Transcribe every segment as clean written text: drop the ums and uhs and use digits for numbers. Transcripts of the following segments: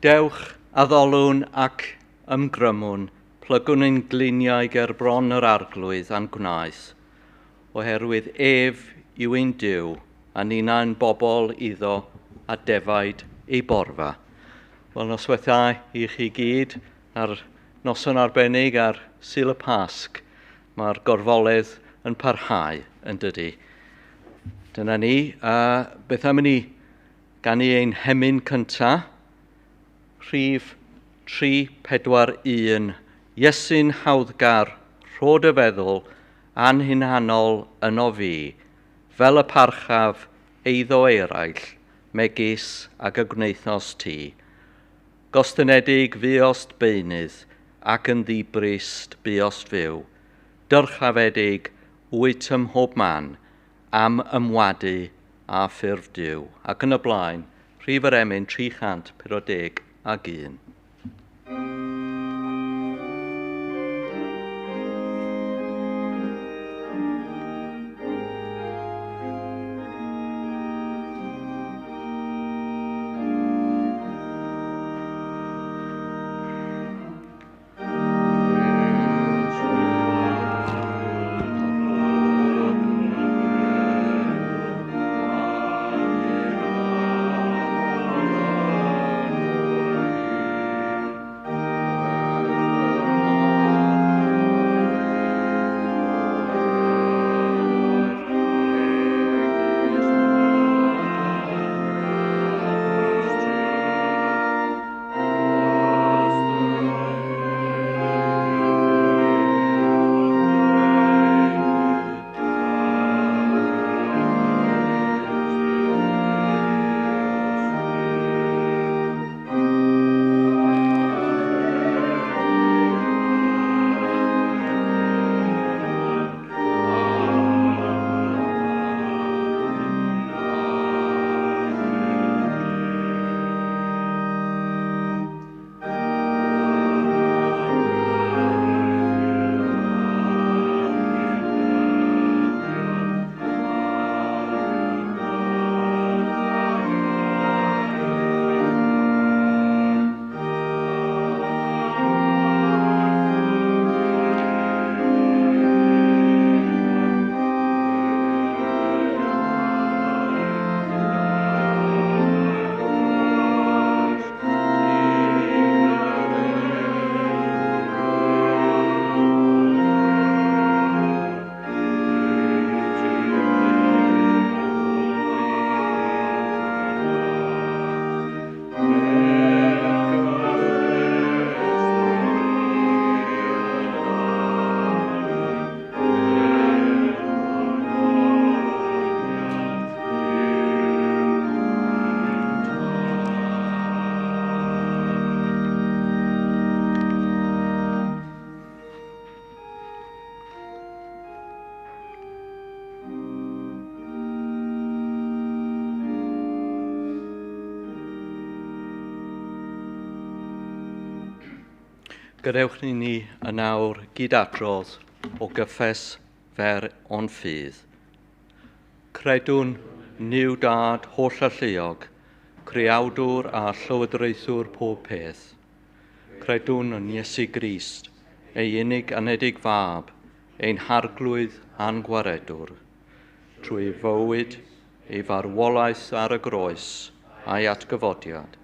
Dewch, addolwn ac ymgrymwn, plygwn ein gliniau ger bron yr arglwydd a'n gwnaeth, oherwydd ef yw ein Duw, a ninnau'n bobl iddo a defaid ei borfa. Wel, noswaith dda i chi gyd ar noson arbennig ar Sul y Pasg. Mae'r gorfoledd yn parhau yn dydy. Dyna ni. Beth am i ni ganu ein hemyn cyntaf? Rhif 341. Iesu'n hawddgar, rhod y feddwl, anhunanol yno fi, fel y parchaf eiddo eraill, megis ag y gwnaethos ti. Gostynedig fuost beunydd, ac yn ddibrist buost fyw. Dyrchafedig wyt ym mhob man, am ymwadu a ffurf Duw. Ac yn y blaen, rhif yr emyn 341. Gadewch ni ni yn awr gyd-adrodd o gyffes fer o'n ffydd. Credwn Nuw Dad holl alluog, creawdwr a llywodraethwr pob peth. Credwn yn Iesu Grist, ei unig anedig fab, ein harglwydd a'n gwaredwr. Trwy fywyd, ei farwolaeth ar y groes a'i atgyfodiad,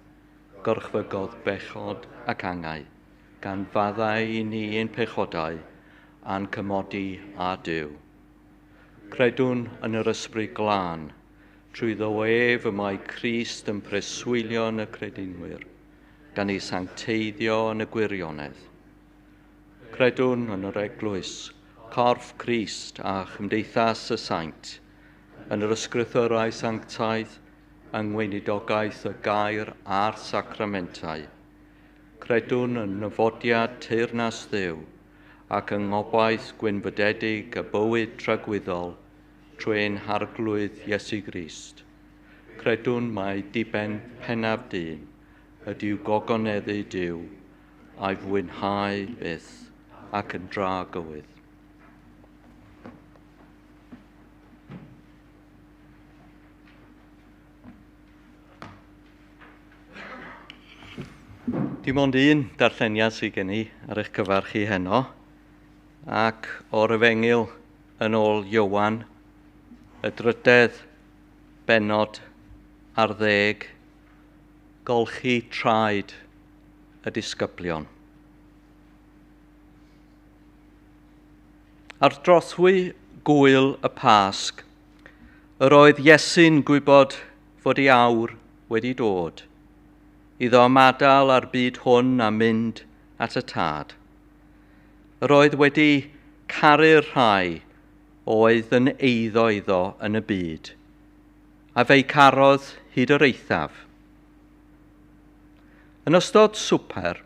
gorchfygodd bechod ac angau, gan faddau i ni ein pechodau a'n cymodi â Duw. Credwn yn yr Ysbryd Glân, trwyddo ef y mae Crist yn preswylio yn y credinwyr, gan ei sancteiddio yn y gwirionedd. Credwn yn yr Eglwys, corff Crist a chymdeithas y saint, yn yr ysgrythurau sanctaidd, yng ngweinidogaeth y gair a'r sacramentau. Credwn yn nyfodiad teyrnas Dduw ac yng ngobaith gwynfydedig y bywyd tragwyddol trwy ein harglwydd Iesu Grist. Credwn mai diben pennaf dyn ydyw gogoneddu Duw a'i fwynhau byth ac yn dragywydd. Dim ond un darlleniad sydd gen i ar eich cyfar chi heno, ac o'r Efengyl yn ôl Ioan, y drydedd bennod ar 10, golchi traed y disgyblion. Ar drothwy gwyl y Pasg, yr oedd Iesu'n gwybod fod ei awr wedi dod, iddo ymadael â'r byd hwn a mynd at y Tad. Yr oedd wedi caru'r rhai oedd yn eiddo iddo yn y byd, a fe'i carodd hyd yr eithaf. Yn ystod swper,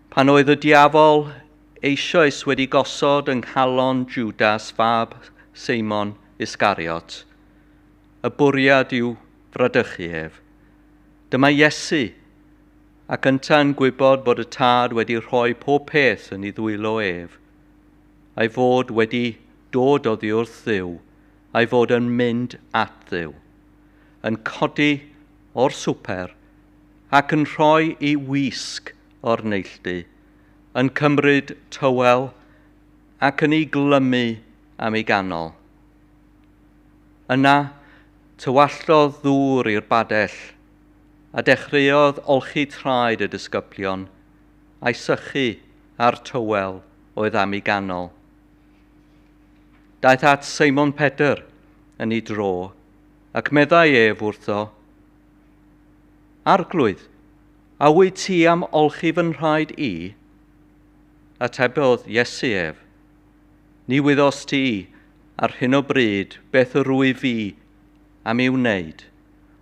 pan oedd y diafol eisoes wedi gosod yng nghalon Judas fab Seimon Iscariot, y bwriad i'w fradychu ef, dyma Iesu, ac ynta'n gwybod bod y Tad wedi rhoi pob peth yn ei ddwylo ef, a'i fod wedi dod oddi wrth Dduw, a'i fod yn mynd at Dduw, yn codi o'r swper ac yn rhoi ei wisg o'r neilltu, yn cymryd tywel ac yn ei glymu am ei ganol. Yna, tywalltodd ddŵr i'r badell a dechreuodd olchi traed y disgyblion a'i sychu â'r tywel oedd am ei ganol. Daeth at Seimon Pedr yn ei dro, ac meddai ef wrtho, Arglwydd, a wyt ti am olchi fy nhraed i? Atebodd Iesu ef, Ni wyddost ti ar hyn o bryd beth yr wyf fi am ei wneud,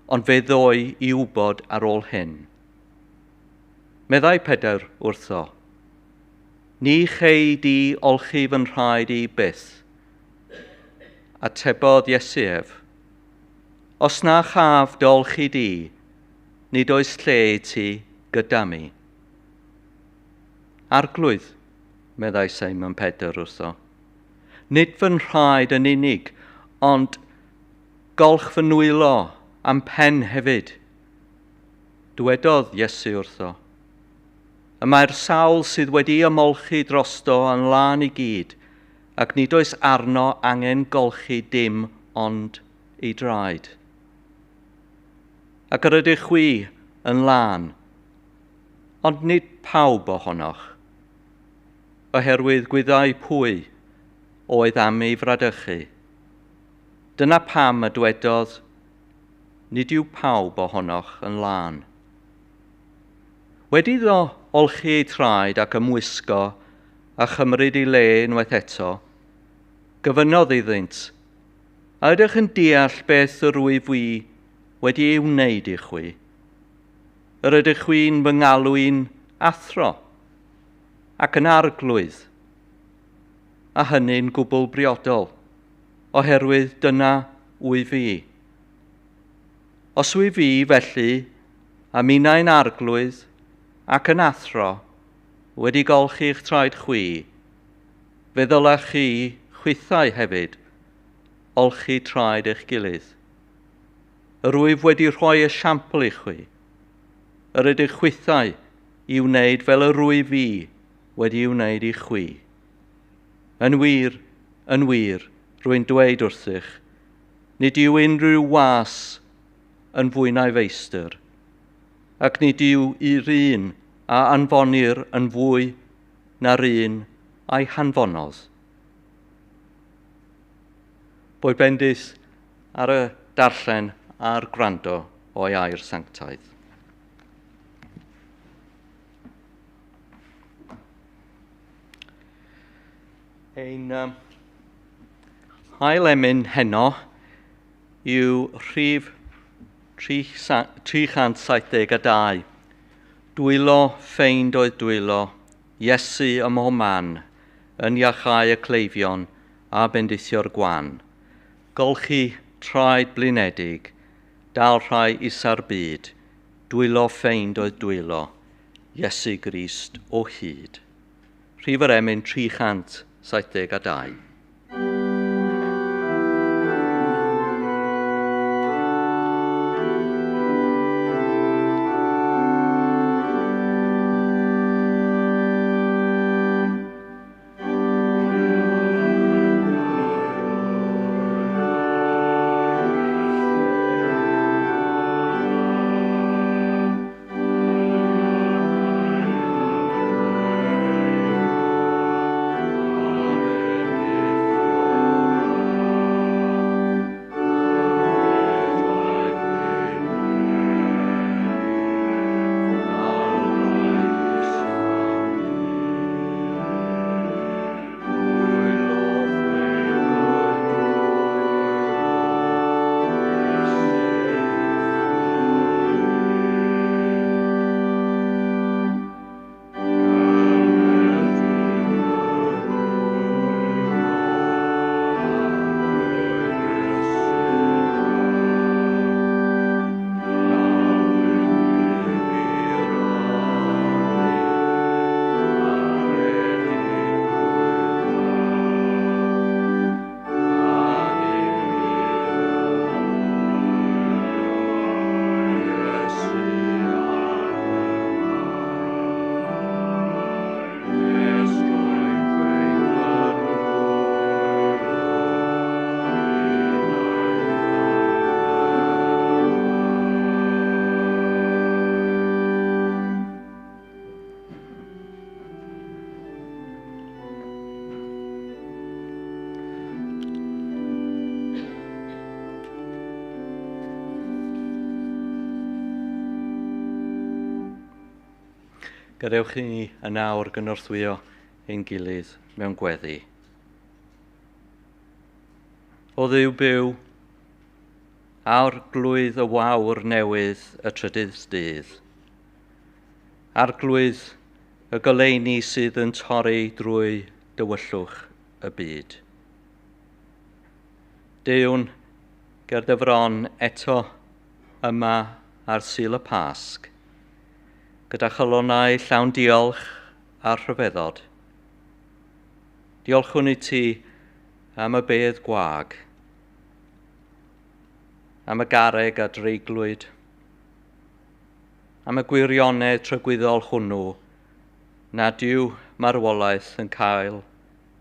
ond fe ddoi i wybod ar ôl hyn. Meddai Pedr wrtho, Ni chei di olchi fy nhraed i byth. Atebodd Iesu ef, Os na chaf dy olchi di, nid oes lle i ti gyda mi. Arglwydd, meddai Seimon Pedr wrtho, nid fy nhraed yn unig, ond golch fy nwylo a'm pen hefyd. Dywedodd Iesu wrtho, Y mae'r sawl sydd wedi ymolchi drosto yn lân i gyd, ac nid oes arno angen golchi dim ond ei draed. Ac yr ydych chwi yn lân, ond nid pawb ohonoch, oherwydd gwyddai pwy oedd am ei fradychu. Dyna pam y dwedodd, nid yw pawb ohonoch yn lân. Wedi iddo olchi ei traed ac ymwisgo a chymryd ei le unwaith eto, gofynnodd iddynt, a ydych yn deall beth yr wyf fi wedi ei wneud i chwi? Yr ydych chwi'n fy ngalw i'n athro ac yn arglwydd, a hynny'n gwbl briodol, oherwydd dyna wyf fi. Os wyf fi felly, a minnau'n arglwydd ac yn athro, wedi golchi eich traed chwi, fe ddylech chi chwithau hefyd olchi traed eich gilydd. Yr wyf wedi rhoi esiampl i chwi, yr ydych chwithau i wneud fel yr wyf fi wedi wneud i chwi. Yn wir, rwy'n dweud wrthych, nid yw unrhyw was yn fwy na'i feistr, ac nid yw i'r un a anfonir yn fwy na'r un a'i hanfonodd. Boed bendith ar y darllen a'r gwrando o'i air sanctaidd. Ein ail emyn heno yw rhif 372. Dwylo ffeind oedd dwylo, Iesu ym mhob man, yn iachau y cleifion a bendithio'r gwan. Golchi traed blinedig, dal rhai isa'r byd, dwylo ffeind oedd dwylo, Iesu Grist o hyd. Rhif yr emyn 372. Gadewch i ni yn awr gynorthwyo ein gilydd mewn gweddi. O Dduw byw, Arglwydd y wawr newydd y trydydd dydd. Arglwydd y goleuni sydd yn torri drwy dywyllwch y byd. Deuwn ger dy fron eto yma ar Sul y Pasg, gyda chalonnau llawn diolch a rhyfeddod. Diolchwn i ti am y bedd gwag, am y garreg a dreiglwyd, am y gwirionedd tragwyddol hwnnw nad yw marwolaeth yn cael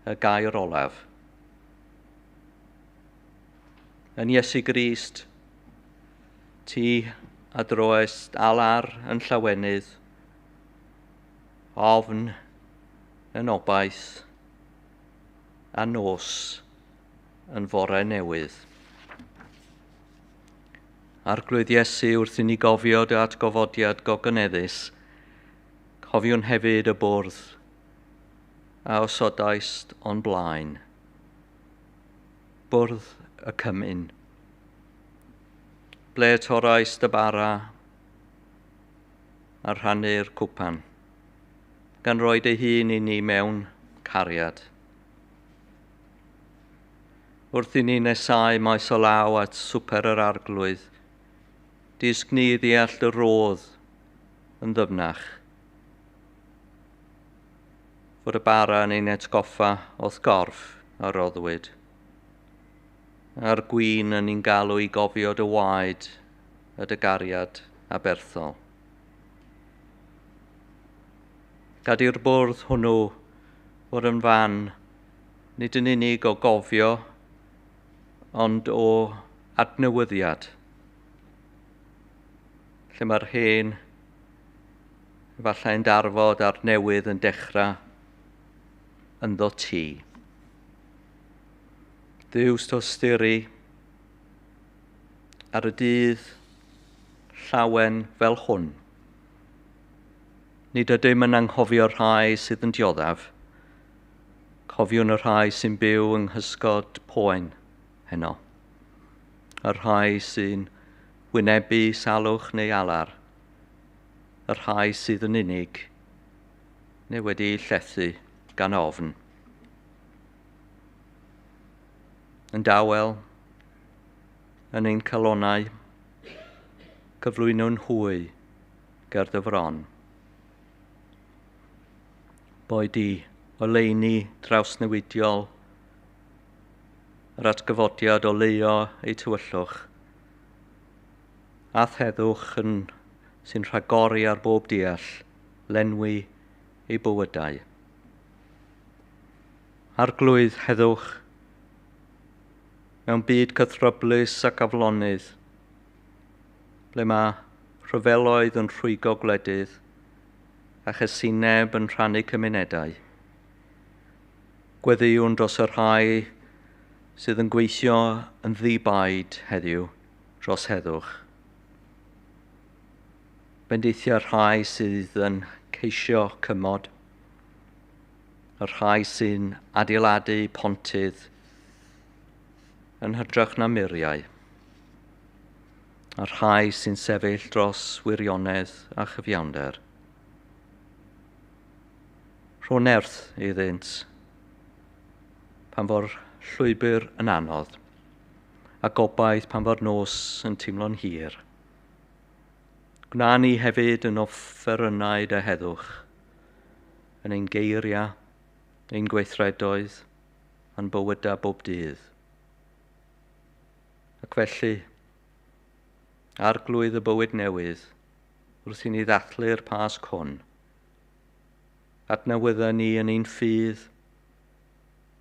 y gair olaf. Yn Iesu Grist, ti a droest alar yn llawenydd, ofn yn obaith, a nos yn fore newydd. Arglwydd Iesu, wrth i ni gofio dy atgofodiad gogoneddus, cofiwn hefyd y bwrdd a osodaist o'n blaen. Bwrdd y cymun. Ble torraist y bara a rhannu'r cwpan, gan roi dy hun i ni mewn cariad. Wrth i ni nesau maes o law at swper yr Arglwydd, dysg ni ddeall dy rodd yn ddyfnach. Fod y bara yn ein atgoffa o'th gorff a roddwyd, a'r gwin yn ein galw i gofio dy waed a dy gariad aberthol. Gad i'r bwrdd hwnnw fod yn fan, nid yn unig o gofio, ond o adnewyddiad, lle mae'r hen efallai'n darfod a'r newydd yn dechrau ynddo ti. Dduw tosturi ar y dydd llawen fel hwn. Nid ydym yn anghofio'r rhai sydd yn dioddef. Cofiwn y rhai sy'n byw yng nghysgod poen heno. Y rhai sy'n wynebu salwch neu alar. Y rhai sydd yn unig neu wedi llethu gan ofn. Yn dawel, yn ein calonnau, cyflwynwn hwy ger dy fron. Boed i oleuni drawsnewidiol, yr atgyfodiad oleuo eu tywyllwch, a theddwch yn sy'n rhagori ar bob deall, lenwi eu bywydau. Arglwydd heddwch, mewn byd cythryblus ac aflonydd, ble mae rhyfeloedd yn rhwygo gwledydd a chasineb yn rhannu cymunedau. Gweddïwn dros y rhai sydd yn gweithio yn ddi-baid heddiw dros heddwch. Bendithio'r rhai sydd yn ceisio cymod, y rhai sy'n adeiladu pontydd yn hytrach na muriau, a'r rhai sy'n sefyll dros wirionedd a chyfiawnder. Rho nerth iddynt pan fo'r llwybr yn anodd, a gobaith pan fo'r nos yn teimlo'n hir. Gwna ni hefyd yn offerynnau dy heddwch, yn ein geiriau, ein gweithredoedd, a'n bywydau bob dydd. Ac felly, Arglwydd y bywyd newydd, wrth i ni ddathlu'r Pasg hwn, adnewydda ni yn ein ffydd,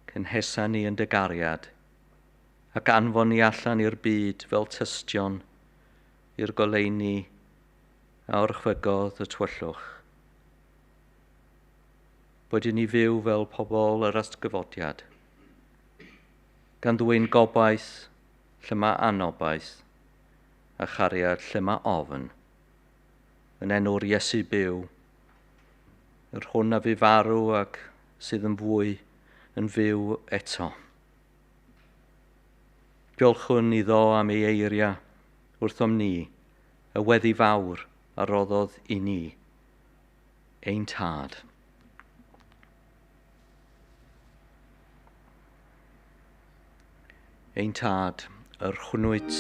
cynhesa ni yn dy gariad, ac anfon ni allan i'r byd fel tystion i'r goleuni a orchfygodd y tywyllwch. Boed i ni fyw fel pobl yr atgyfodiad, gan ddwyn gobaith lle mae anobaith, a chariad lle mae ofn, yn enw'r Iesu byw. Yr hwn a fu farw ac sydd yn fwy yn fyw eto. Diolchwn iddo am ei eiriau wrthom ni, y weddi fawr a roddodd i ni, ein Tad. Ein Tad, yr hwnnwyt.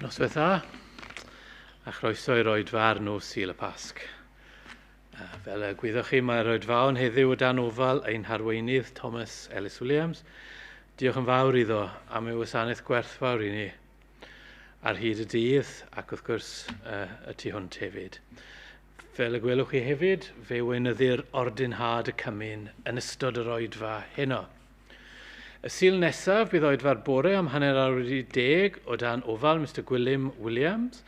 Noswaith dda, a chroeso i'r oedfa ar nos Sul y Pasg. Fel y gwyddoch chi, mae'r oedfaon heddiw o dan ofal ein harweinydd Thomas Ellis Williams. Diolch yn fawr iddo am ei wasanaeth gwerthfawr i ni ar hyd y dydd ac wrth gwrs y tu hwnt hefyd. Fel y gwelwch chi hefyd, fe weinyddir ordinhad y cymun yn ystod yr oedfa heno. Y Sul nesaf bydd oedfa'r bore am 10:30 o dan ofal Mr Gwilym Williams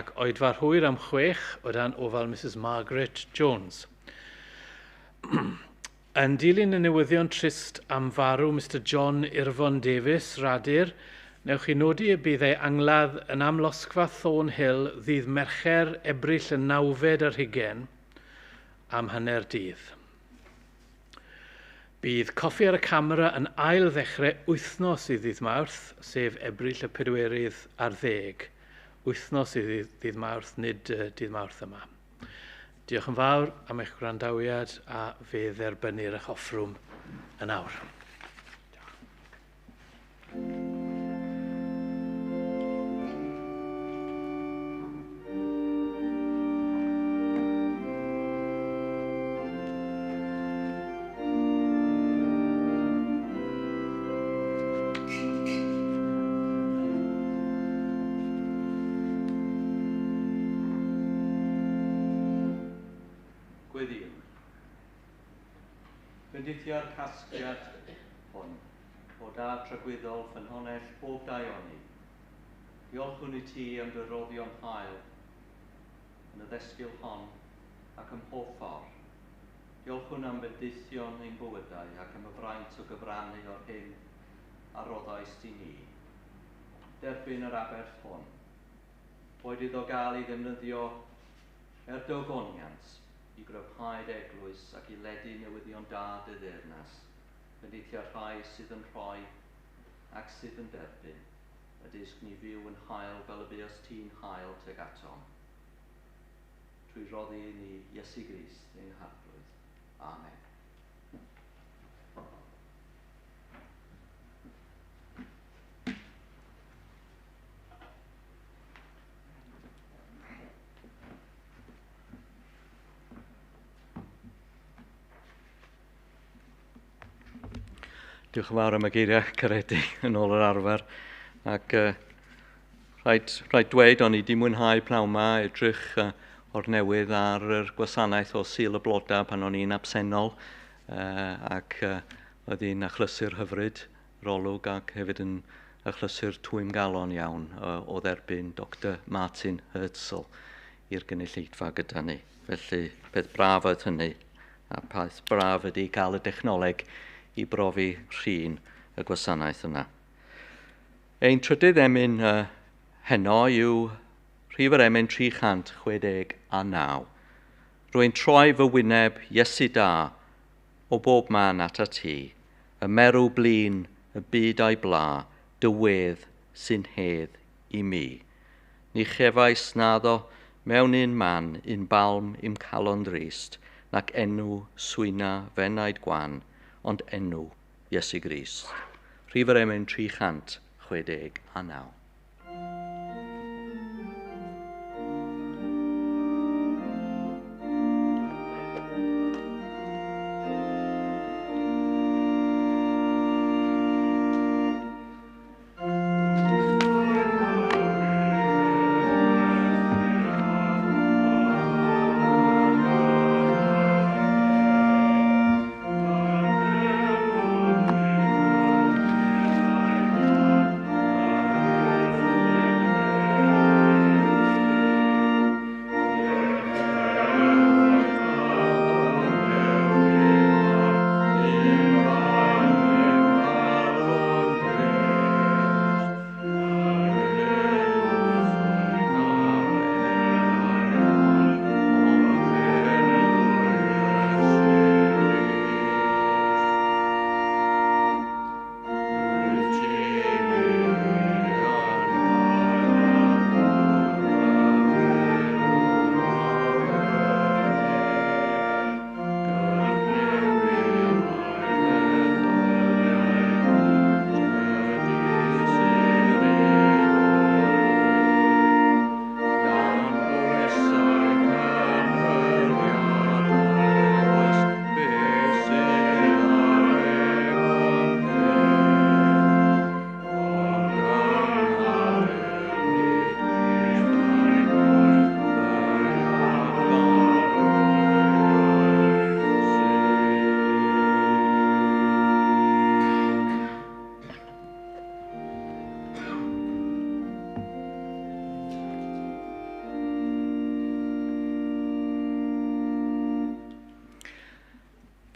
ac oedfa'r hwyr am 6 o dan ofal Mrs Margaret Jones. Yn dilyn y newyddion trist am farw Mr John Irfon Davies, Radur, newch chi nodi y bydd ei angladd yn amlosgfa Thornhill ddydd Mercher Ebrill y 29 am 12:30. Bydd Coffi ar y Camera yn ail ddechrau wythnos i ddydd Mawrth, sef Ebrill y 24. Wythnos i ddydd Mawrth, nid dydd Mawrth yma. Diolch yn fawr am eich gwrandawiad a fe dderbynnir eich offrwm yn awr. Bendithia'r casgliad hwn o Dad tragwyddol ffynhonnell bob daioni. Diolchwn i ti am dy roddion hael yn y ddesgyl hon ac ym mhob ffordd. Diolchwn am bendithion ein bywydau ac am y fraint o gyfrannu o'r hyn a roddaist i ni. Derbyn yr aberth hwn. Boed iddo gael ei ddefnyddio er dy ogoniant i gryfhau'r eglwys ac i ledu newyddion da dy ddeyrnas, bendithia'r rhai sydd yn rhoi ac sydd yn derbyn, a dysg ni fyw yn hael fel y buost ti'n hael tuag atom. Trwy roddi i ni Iesu Grist ein Harglwydd. Amen. Diolch yn fawr am y geiriau caredig yn ôl yr arfer. Ac rhaid dweud, o'n i wedi mwynhau pnawn 'ma, edrych o'r newydd ar yr gwasanaeth o Sul y Bloda pan o'n i'n absennol ac oedd hi'n achlysur hyfryd, rolwg ac hefyd yn achlysur twym galon iawn o dderbyn Dr Martin Herzl i'r gynulleidfa gyda ni. Felly peth braf oedd hynny a peth braf ydy cael y dechnoleg i brofi rhin y gwasanaeth yna. Ein trydydd emyn heno yw rhif yr emyn 369. Rwy'n troi fy wyneb Iesu da o bob man atat ti, y merw blin, y byd a'i bla, dy wedd sy'n hedd i mi. Ni chefais naddo mewn un man, un balm i'm calon drist, nac enw swyna fenaid gwan, ond enw Iesu Grist. Rhif yr emyn 369.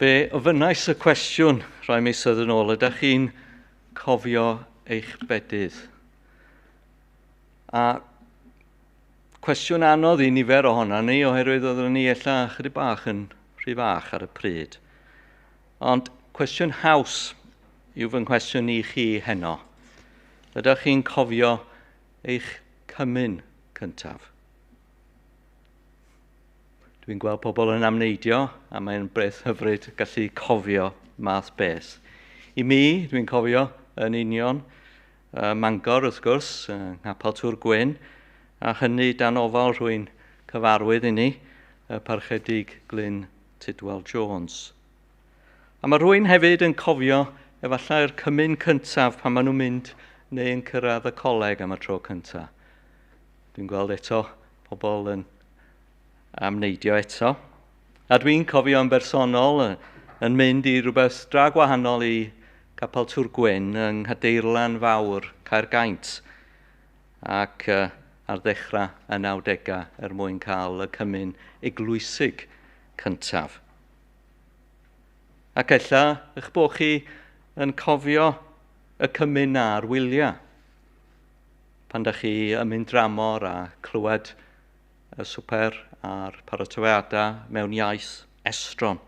Fe ofynnais y cwestiwn rhai misoedd yn ôl, ydych chi'n cofio eich bedydd? A cwestiwn anodd i nifer ohono ni, oherwydd oeddwn ni ella chydig bach yn rhy fach ar y pryd. Ond cwestiwn haws yw fy nghwestiwn i chi heno. Ydych chi'n cofio eich cymun cyntaf? Dwi'n gweld pobl yn amneidio, a mae'n breth hyfryd gallu cofio math beth. I mi, dwi'n cofio yn union, Mangor wrth gwrs, Nghapel Tŵr Gwyn, a hynny dan ofal rhywun cyfarwydd i ni, y Parchedig Glyn Tudwal Jones. A mae rhywun hefyd yn cofio efallai'r cymun cyntaf pan maen nhw'n mynd neu yn cyrraedd y coleg am y tro cyntaf. Dwi'n gweld eto pobl yn amneidio eto. A dwi'n cofio yn bersonol yn mynd i rhywbeth dra gwahanol i Capel Tŵr Gwyn yng Nghadeirlan Fawr, Caergaint, ac ar ddechrau y 90au er mwyn cael y cymun eglwysig cyntaf. Ac ella eich bod chi yn cofio y cymun a'r wyliau, pan da chi yn mynd dramor a clywed y swper a'r paratoiadau mewn iaith estron.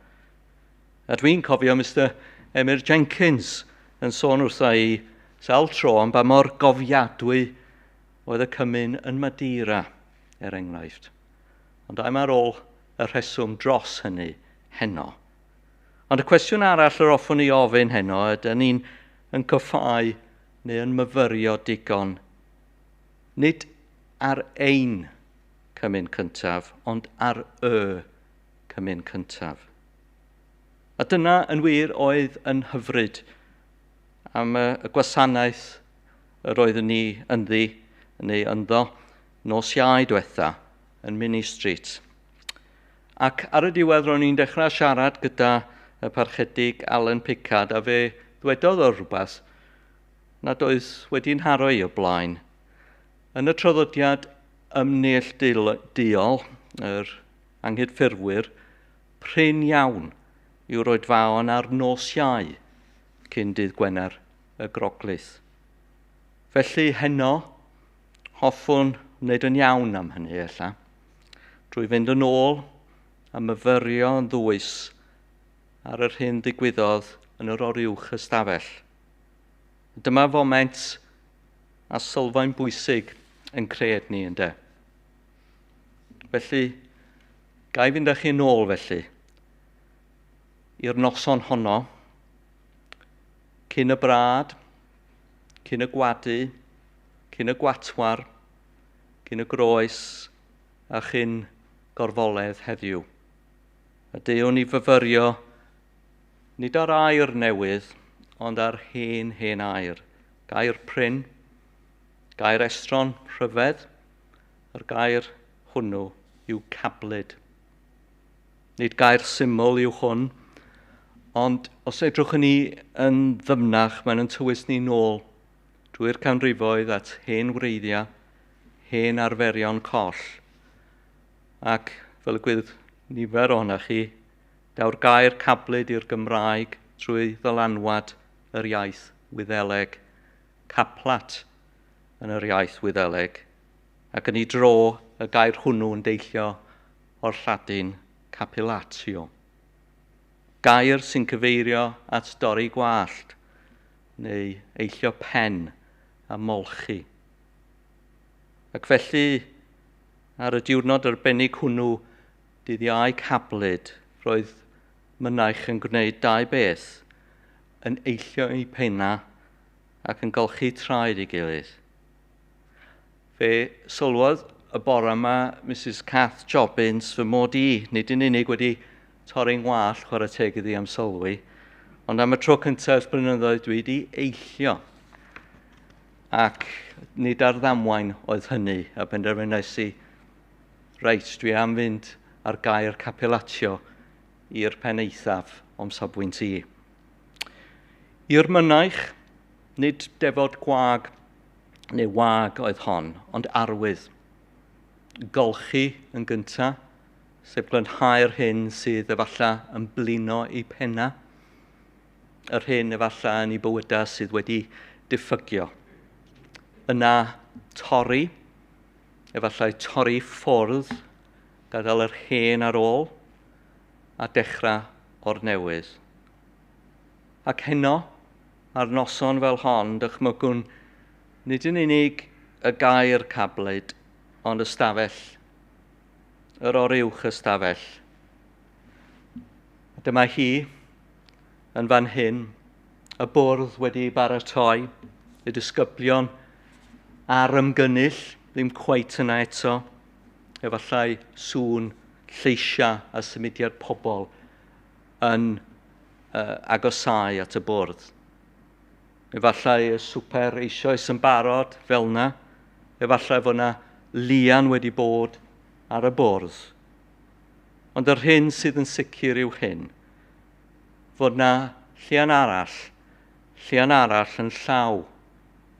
A dwi'n cofio Mr Emyr Jenkins yn sôn wrtha i sawl tro am ba mor gofiadwy oedd y cymun yn Madeira, er enghraifft. Ond I'm ar ôl y rheswm dros hynny heno. Ond y cwestiwn arall yr hoffwn i ofyn heno, ydyn ni'n yn coffáu neu yn myfyrio digon, nid ar ein cymun cyntaf, ond ar y cymun cyntaf. A dyna yn wir oedd yn hyfryd am y gwasanaeth yr oeddwn ni ynddi, neu ynddo, nos Iau diwetha. yn Minnie Street. Ac ar y diwedd ro'n i'n dechrau siarad gyda y parchedig Alan Pickard a fe ddwedodd o rhywbeth nad oedd wedi'n haro i o blaen. Yn y traddodiad ymneillduol, yr anghydffurfwyr, prin iawn yw'r oedfaon ar nos Iau cyn dydd Gwener y Groglith. Felly heno, hoffwn wneud yn iawn am hynny ella, drwy fynd yn ôl a myfyrio yn ddwys ar yr hyn ddigwyddodd yn yr oruwch ystafell. Dyma foment a sylfaen bwysig yn cred ni ynde. Felly, ga i fynd â chi yn ôl felly, i'r noson honno, cyn y brad, cyn y gwadu, cyn y gwatwar, cyn y groes a chyn gorfoledd heddiw. A deuwn i fyfyrio nid ar air newydd, ond ar hen, hen air. Gair prin, gair estron rhyfedd, yr gair hwnnw yw cablyd. Nid gair syml yw hwn, ond os edrychwn ni yn ddyfnach, mae'n yn tywys ni nôl drwy'r canrifoedd at hen wreiddiau, hen arferion coll. Ac fel y gwydd nifer ohonoch chi, daw'r gair cablyd i'r Gymraeg trwy ddylanwad yr iaith Wyddeleg, caplat yn yr iaith Wyddeleg, ac yn ei dro y gair hwnnw yn deillio o'r Lladin capilatio. Gair sy'n cyfeirio at dorri gwallt neu eillio pen a molchi. Ac felly, ar y diwrnod arbennig hwnnw, dydd Iau cablyd, roedd mynaich yn gwneud dau beth, yn eillio eu penna ac yn golchi traed ei gilydd. Fe sylwodd y bore yma Mrs Cath Jobbins fy mod i, nid yn unig wedi torri'n wallt chwarae teg iddi am sylwi, ond am y tro cyntaf ers blynyddoedd dwi wedi eillio. Ac nid ar ddamwain oedd hynny, a benderfynais i, reit, dwi am fynd ar gair capilatio i'r pen eithaf o'm safbwynt i. I'r mynaich, nid defod gwag neu wag oedd hon, ond arwydd. Golchi yn gyntaf, sef glanhau'r hyn sydd efallai yn blino ei penna, yr hyn efallai yn ei bywydau sydd wedi diffygio. Yna torri, efallai torri ffwrdd, gadael yr hen ar ôl, a dechrau o'r newydd. Ac heno, ar noson fel hon, dychmygwn nid yn unig y gair cablyd, ond ystafell, yr oruwch ystafell. A dyma hi, yn fan hyn, y bwrdd wedi ei baratoi, y disgyblion ar ymgynnull, ddim cweit yna eto, efallai sŵn lleisiau a symudiad pobl yn agosáu at y bwrdd. Efallai y swper eisoes yn barod fel yna, efallai fod yna lian wedi bod ar y bwrdd. Ond yr hyn sydd yn sicr yw hyn, fod na llian arall yn llaw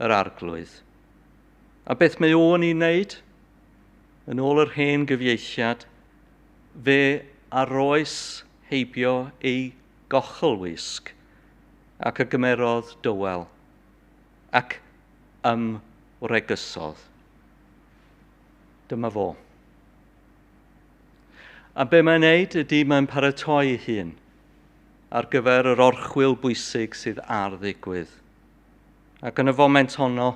yr arglwydd. A beth mae o'n ei wneud? Yn ôl yr hen gyfieithiad, fe aroes heibio ei gochelwisg ac y gymerodd dywel ac ymwregysodd. Dyma fo. A be mae'n wneud ydy mae'n paratoi ei hun ar gyfer yr orchwyl bwysig sydd ar ddigwydd. Ac yn y foment honno,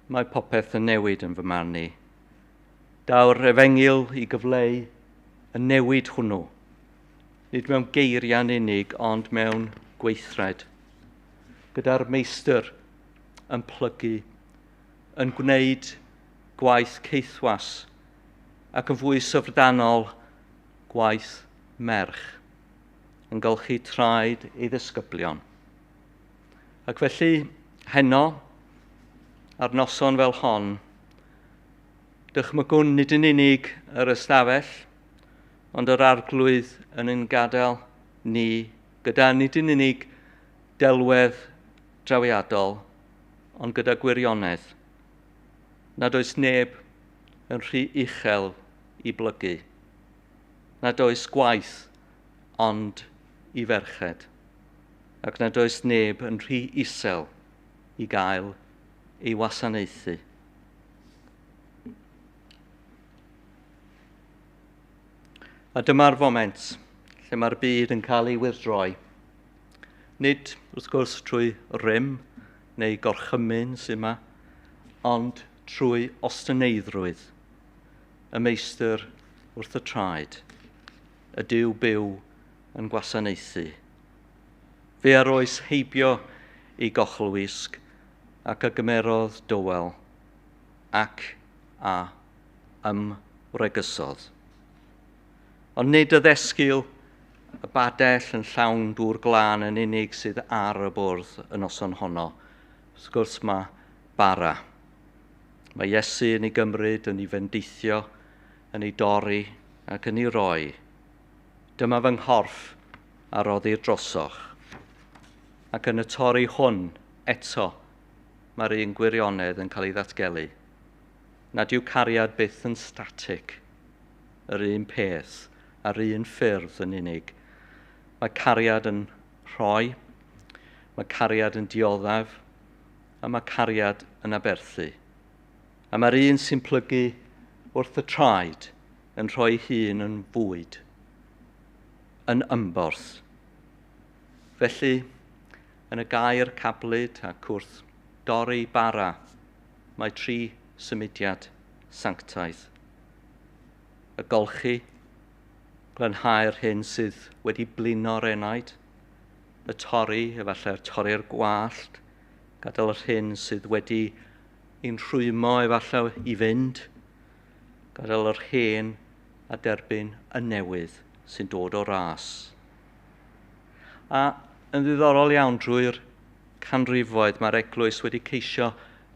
mae popeth yn newid yn fy marn i. Daw'r efengyl i gyfleu y newid hwnnw. Nid mewn geiriau'n unig, ond mewn gweithred. Gyda'r meistr yn plygu, yn gwneud gwaith caethwas, ac yn fwy syfrdanol gwaith merch, yn golchi traed ei ddisgyblion. Ac felly, heno, ar noson fel hon, Dychmygwn nid yn unig yr ystafell, ond yr Arglwydd yn ein gadael ni gyda nid yn unig delwedd drawiadol, ond gyda gwirionedd, nad oes neb yn rhy uchel i blygu, nad oes gwaith ond i ferched, ac nad oes neb yn rhy isel i gael ei wasanaethu. A dyma'r foment lle mae'r byd yn cael ei wyrdroi. Nid, wrth gwrs, trwy rym neu gorchymyn sy'n yma, ond trwy ostyneiddrwydd, y meistr wrth y traed, y Duw byw yn gwasanaethu. Fe a roes heibio i gochlwisg ac a gymerodd dywel ac a ymwregysodd. Ond nid y ddesgil, y badell yn llawn dŵr glân yn unig sydd ar y bwrdd y noson honno. Wrth gwrs mae bara. Mae Iesu yn ei gymryd, yn ei fendithio, yn ei dorri ac yn ei roi. Dyma fy nghorff a roddir drosoch. Ac yn y torri hwn eto mae'r un gwirionedd yn cael ei ddatgelu. Nad yw cariad byth yn static, yr un peth a'r un ffyrdd yn unig. Mae cariad yn rhoi, mae cariad yn dioddef, a mae cariad yn aberthu. A mae'r un sy'n plygu wrth y traed yn rhoi hun yn fwyd, yn ymborth. Felly, yn y gair cablyd ac wrth dorri bara, mae tri symudiad sanctaidd. Y golchi, glanhau'r hyn sydd wedi blino'r enaid, y torri, efallai'r torri'r gwallt, gadael yr hyn sydd wedi ein rhwymo efallai i fynd, gadael yr hen a derbyn y newydd sy'n dod o ras. A yn ddiddorol iawn drwy'r canrifoedd mae'r eglwys wedi ceisio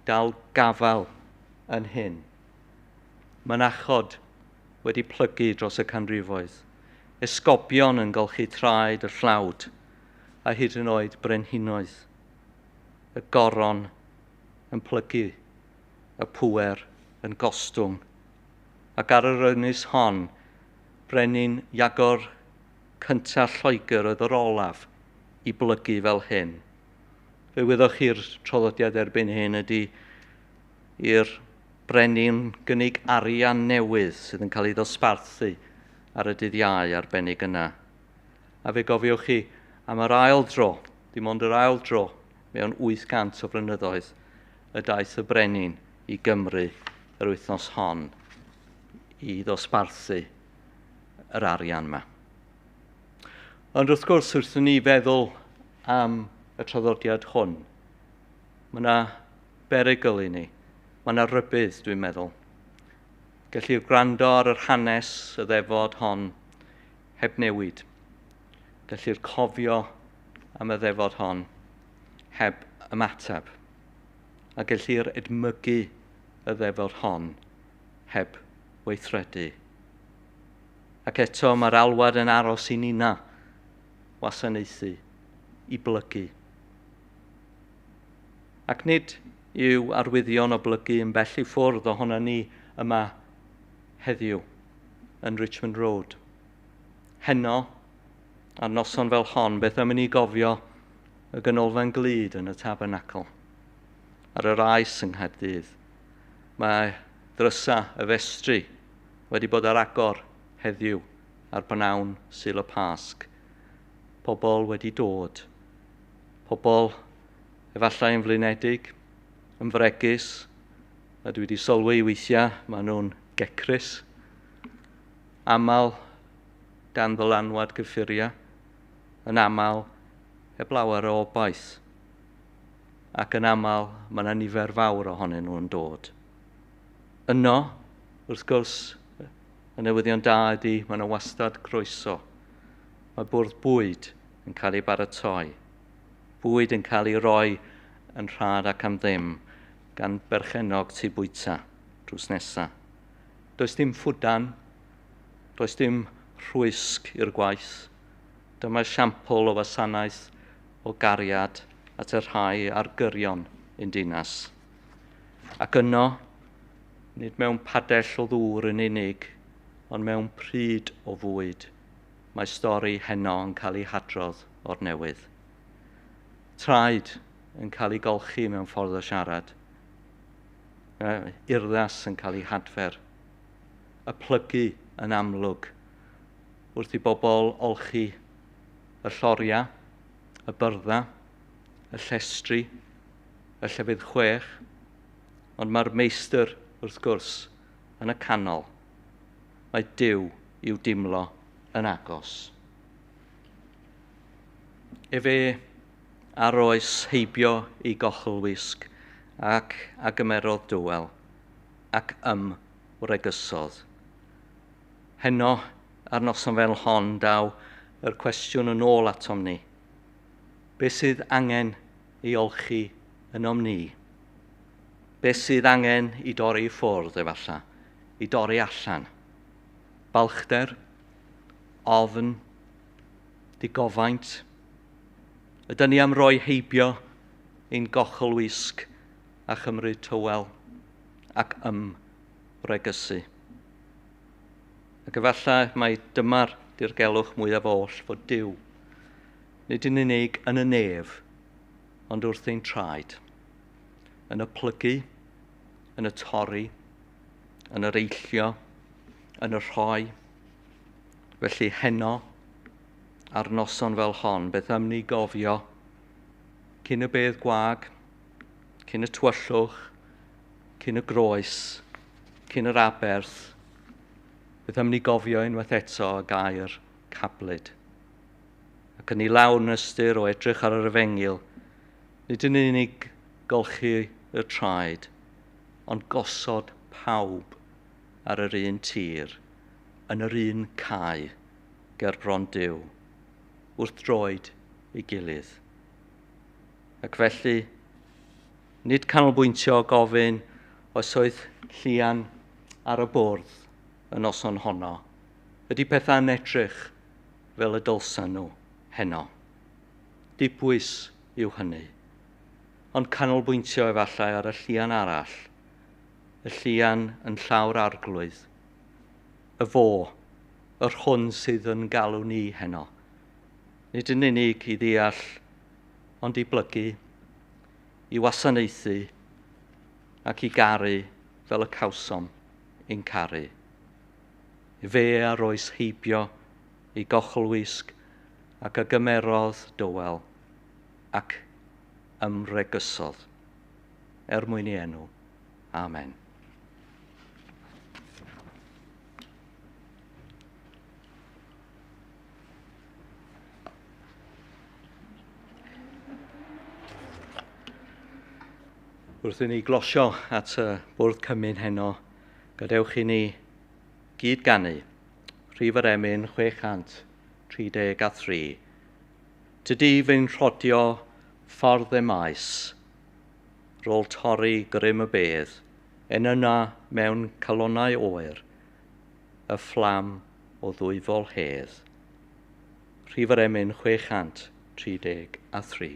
dal gafael yn hyn. Mynachod wedi plygu dros y canrifoedd. Esgobion yn golchi traed y llawd a hyd yn oed brenhinoedd. Y goron yn plygu, y pŵer yn gostwng. Ac ar yr ynys hon, brenin Iagor cyntaf Lloegr oedd yr olaf i blygu fel hyn. Fe wyddoch chi'r traddodiad erbyn hyn ydy i'r brenin gynnig arian newydd sydd yn cael ei ddosbarthu ar y dydd Iau arbennig yna. A fe gofiwch chi am yr ail dro, dim ond yr ail dro, mewn 800 o flynyddoedd, y daeth y brenin i Gymru yr wythnos hon i ddosbarthu yr arian yma. Ond wrth gwrs, wrth i ni feddwl am y traddodiad hwn, mae yna berygl i ni. Mae yna rybudd, dwi'n meddwl. Gellir gwrando ar yr hanes y ddefod hon heb newid. Gellir cofio am y ddefod hon heb ymateb. A gellir edmygu y ddefod hon heb weithredu. Ac eto mae'r alwad yn aros i nina wasanaethu, i blygu. Ac nid yw arwyddion o blygu yn bell i ffwrdd ohono ni yma heddiw yn Richmond Road. Heno, ar noson fel hon, beth am i ni gofio y ganolfan glud yn y tabernacl, ar yr aes yng Nghaerdydd. Mae drysa y festri wedi bod ar agor heddiw ar bnawn Sul y Pasg. Pobl wedi dod. Pobl efallai yn flinedig, yn fregus, a dwi wedi sylwi weithiau, maen nhw'n gecrus, aml dan ddylanwad gyffuriau, yn aml heb lawer o obaith, ac yn aml mae yna nifer fawr ohonyn nhw'n dod. Yno, wrth gwrs, y newyddion da ydy mae yna wastad croeso. Mae bwrdd bwyd yn cael ei baratoi. Bwyd yn cael ei roi yn rhad ac am ddim gan berchennog tŷ bwyta drws nesa. Does dim ffwdan, does dim rhwysg i'r gwaith. Dyma esiampl o wasanaeth o gariad at y rhai ar gyrion ein dinas. Ac yno, nid mewn padell o ddŵr yn unig, ond mewn pryd o fwyd, mae stori heno yn cael ei hadrodd o'r newydd. Traed yn cael ei golchi mewn ffordd o siarad. Urddas yn cael ei hadfer. Y plygu yn amlwg wrth i bobl olchi y lloria, y byrdda, y llestri, y llefydd chwech, ond mae'r meistr, wrth gwrs, yn y canol. Mae Duw i'w dimlo yn agos. Efe a roes heibio i gochelwisg ac a gymerodd dywel ac ymwregysodd. Heno, ar noson fel hon, daw yr cwestiwn yn ôl atom ni. Be sydd angen ei olchi ynom ni? Be sydd angen i dorri i ffwrdd efallai? I dorri allan? Balchder? Ofn? Digofaint? Ydyn ni am roi heibio ein gochelwisg a chymryd tywel ac ymwregysu? Ac efallai mai dyma'r dirgelwch mwyaf oll fod Duw, nid yn unig yn y nef, ond wrth ein traed, yn y plygu, yn y torri, yn yr eillio, yn y rhoi. Felly heno, ar noson fel hon, beth am ni gofio cyn y bedd gwag, cyn y tywyllwch, cyn y groes, cyn yr aberth, beth am ni gofio unwaith eto y gair cablyd. Ac yn ei lawn ystyr o edrych ar yr efengyl, nid yn unig golchi y traed, ond gosod pawb ar yr un tir, yn yr un cae, ger bron Duw, wrth droed ei gilydd. Ac felly, nid canolbwyntio gofyn os oedd llian ar y bwrdd y noson honno, ydy pethau'n edrych fel y dylsan nhw heno. Dibwys yw hynny, ond canolbwyntio efallai ar y llian arall, y llian yn llawr arglwydd, y fo, yr hwn sydd yn galw ni heno. Nid yn unig i ddeall, ond i blygu, i wasanaethu ac i garu fel y cawsom ein caru. Fe a roes heibio i gochelwisg ac a gymerodd dywel ac ymregysodd. Er mwyn ei enw. Amen. Wrth i ni glosio at y bwrdd cymun heno, gadewch i ni gyd ganu rhif yr emyn 633. Tydi fy'n rhodio ffordd e maes, rôl torri grym y bedd, en yna mewn calonnau oer, y fflam o ddwyfol hedd. Rhif yr emyn 633.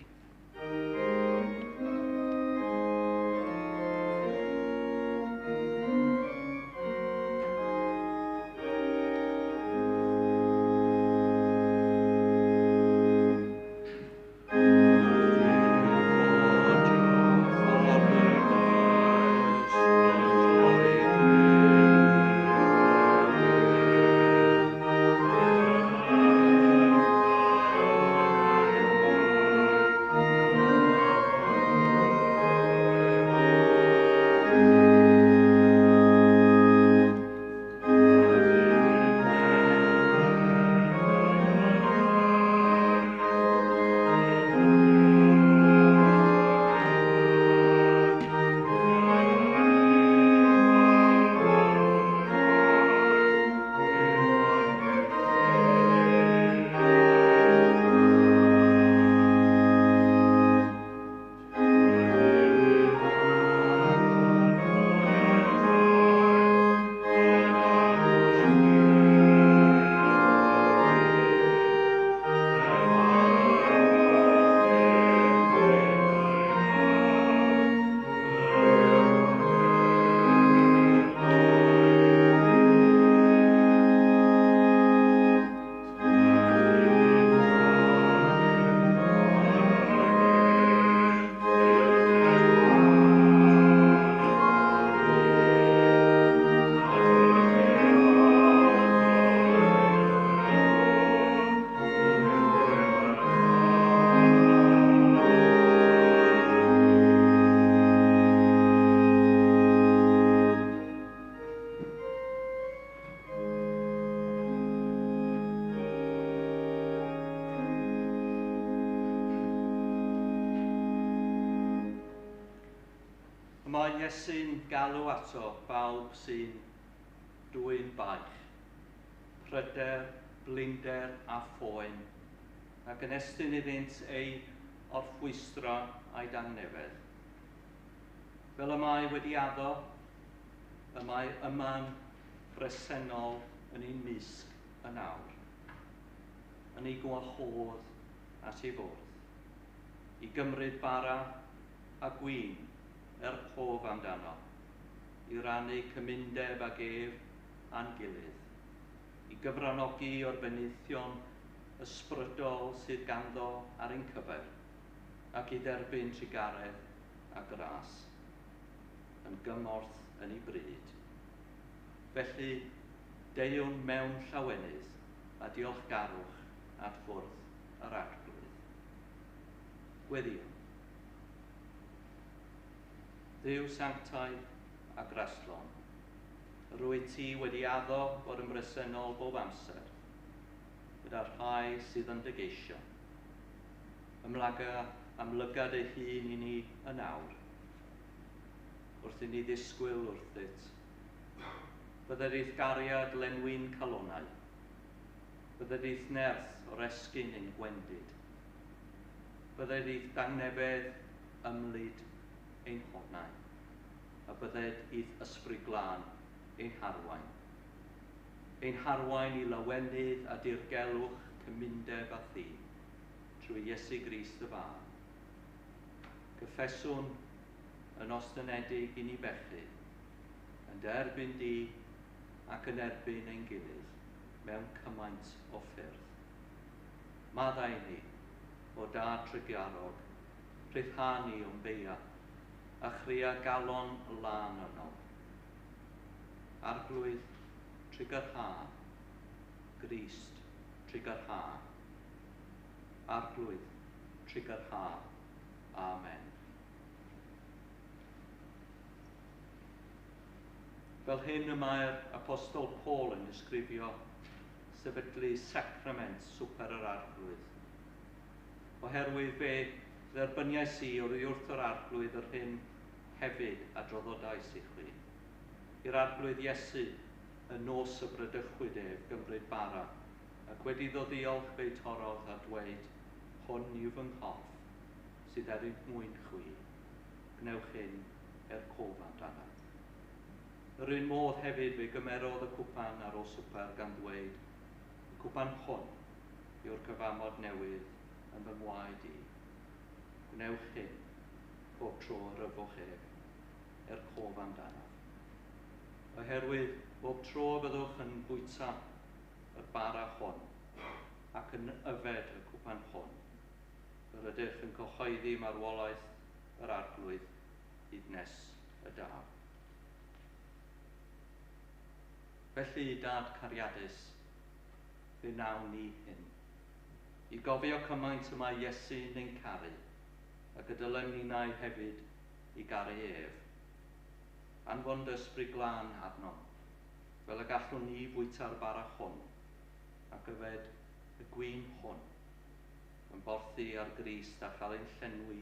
mae Iesu'n galw ato bawb sy'n dwyn baich, pryder, blinder a phoen, ac yn estyn iddynt ei orffwystra a'i dangnefedd. Fel y mae wedi addo, y mae yma'n bresennol yn ein mysg yn awr, yn ei gwahodd at ei fwrdd, i gymryd bara a gwin cof amdano, i rannu cymundeb ag ef a'n gilydd, i gyfranogi o'r benaethion ysbrydol sydd ganddo ar ein cyfer, ac i dderbyn trugaredd a gras, yn gymorth yn ei bryd. Felly, deuwn mewn llawenydd a diolchgarwch at fwrdd yr Arglwydd. Gweddïwn. Dduw sanctaidd a graslon, rwyt ti wedi addo bod yn bresennol bob amser, gyda'r rhai sydd yn dy geisio. Ymlaga amlyga dy hun i ni yn awr, wrth i ni ddisgwyl wrthyt. Bydded i'th gariad lenwi'n calonnau, bydded i'th nerth oresgyn ein gwendid, bydded i'th dangnefedd ymlid ein honau, a bydded i'th ysbryd glân ein harwain. Ein harwain i lawenydd a dirgelwch cymundeb a thi, trwy Iesu Grist y Fab. Cyffeswn yn ostynedig i ni bechu, yn dy erbyn di ac yn erbyn ein gilydd mewn cymaint o ffyrdd. Maddau ni, o Dad trugarog, rhyddha ni o'n beia, a chrea galon lân yno. Arglwydd, trugarha, Grist, trugarha. Arglwydd, trugarha. Amen. Fel hyn y mae'r Apostol Paul yn ysgrifio sefydlu sacrament swper yr Arglwydd. Oherwydd fe dderbyniais i oddi wrth yr Arglwydd yr hyn hefyd a draddodais i chwi. I'r Arglwydd Iesu, y nos y bradychwyd ef gymryd bara, ac wedi iddo ddiolch fe'i torrodd a dweud, hwn yw fy nghorff, sydd er mwyn chwi. Gwnewch hyn er cof amdanaf. Yr un modd hefyd fe gymerodd y cwpan ar ôl swper gan ddweud, y cwpan hwn yw'r cyfamod newydd yn fy ngwaed i. Gwnewch hyn pob tro yr yfwch ef, er cof amdanaf. Oherwydd bob tro byddwch yn bwyta y bara hwn ac yn yfed y cwpan hwn, yr ydych yn cyhoeddi marwolaeth yr Arglwydd hyd nes y daw. Felly, Dad cariadus, fe wnawn ni hyn, i gofio cymaint y mae Iesu'n ein caru, ac y dylem ninnau hefyd i garu ef. Anfon dy ysbryd glân arnom, fel y gallwn ni fwyta'r bara hwn, ac yfed y gwin hwn, yn borthi ar Grist a chael ein llenwi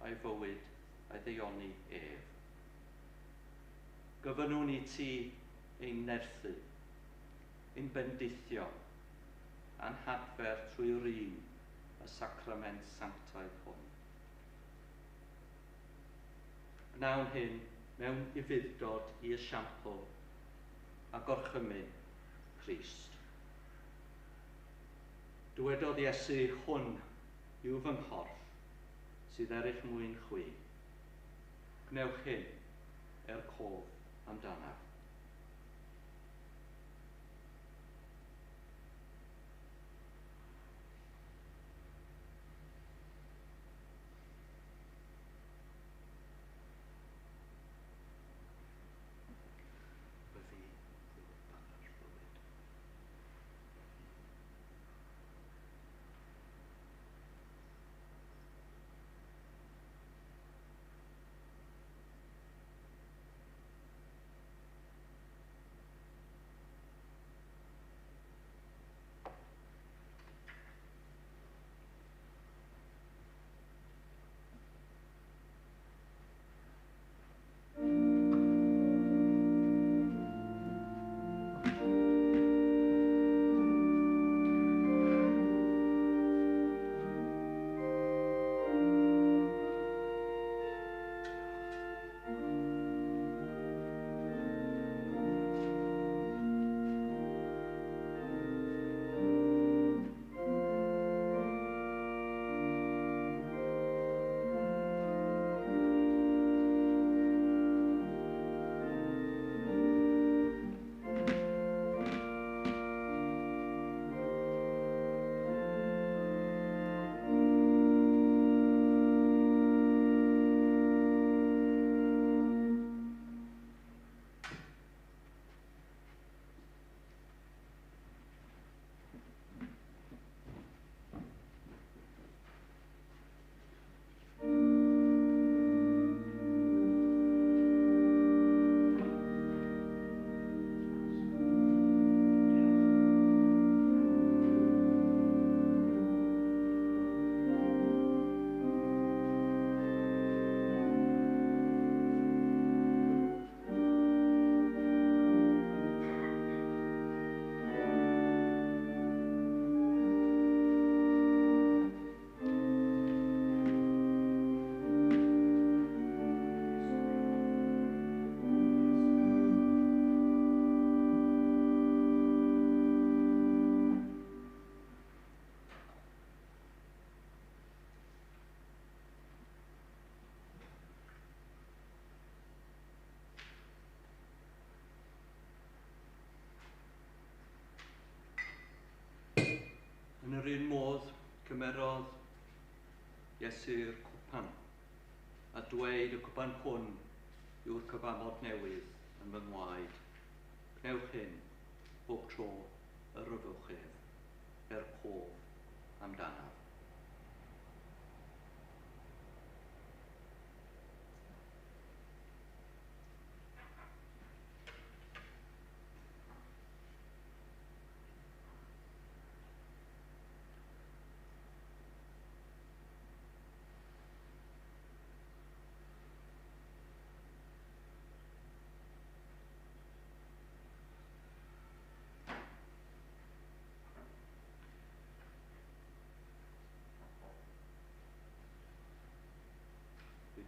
a'i fywyd a'i ddaioni ef. Gofynnwn i ti ein nerthu, ein bendithio, a'n hadfer trwy rym y sacrament sanctaidd hwn. Gwnawn hyn mewn ufudd-dod i esiampl a gorchymyn Crist. Dywedodd Iesu, hwn yw fy nghorff sydd er eich mwyn chwi. Gwnewch hyn er cof amdanaf. Myfi yw bara'r bywyd. Yn yr un modd, cymerodd Iesu'r cwpan a dweud y cwpan hwn yw'r cyfamod newydd yn fy ngwaed. Gwnewch hyn bob tro yr yfwch ef, er cof amdanaf.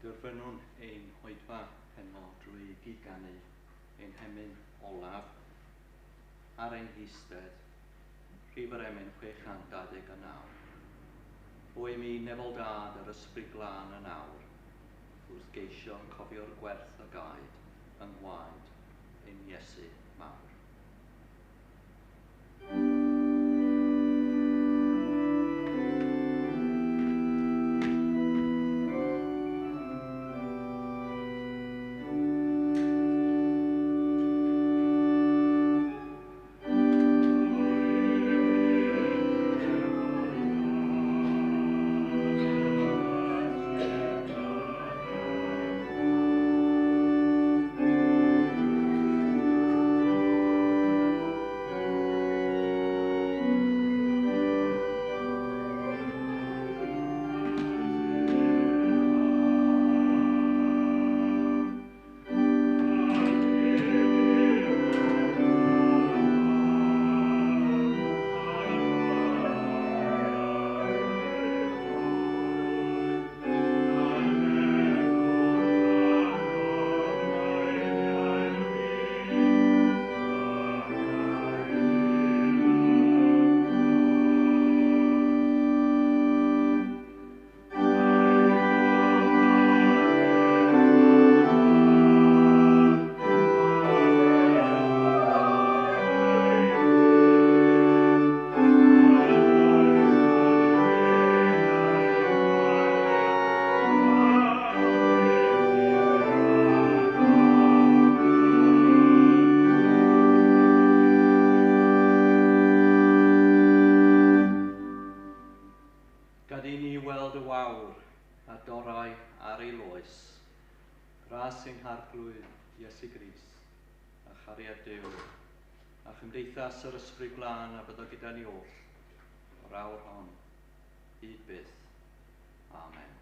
Derfynwn ein hoedfa heno drwy gyd-ganu ein hemyn olaf ar ein heistedd, rhif yr emyn 629. O i mi nefol dad yr ysbryd glân yn awr, wrth geisio cofio'r gwerth a gaed yng ngwaed ein Iesu mawr. Iesu Grist, a chariad Duw, a chymdeithas yr Ysbryd Glân a byddo gyda ni oll, o'r awr hon, hyd byth. Amen.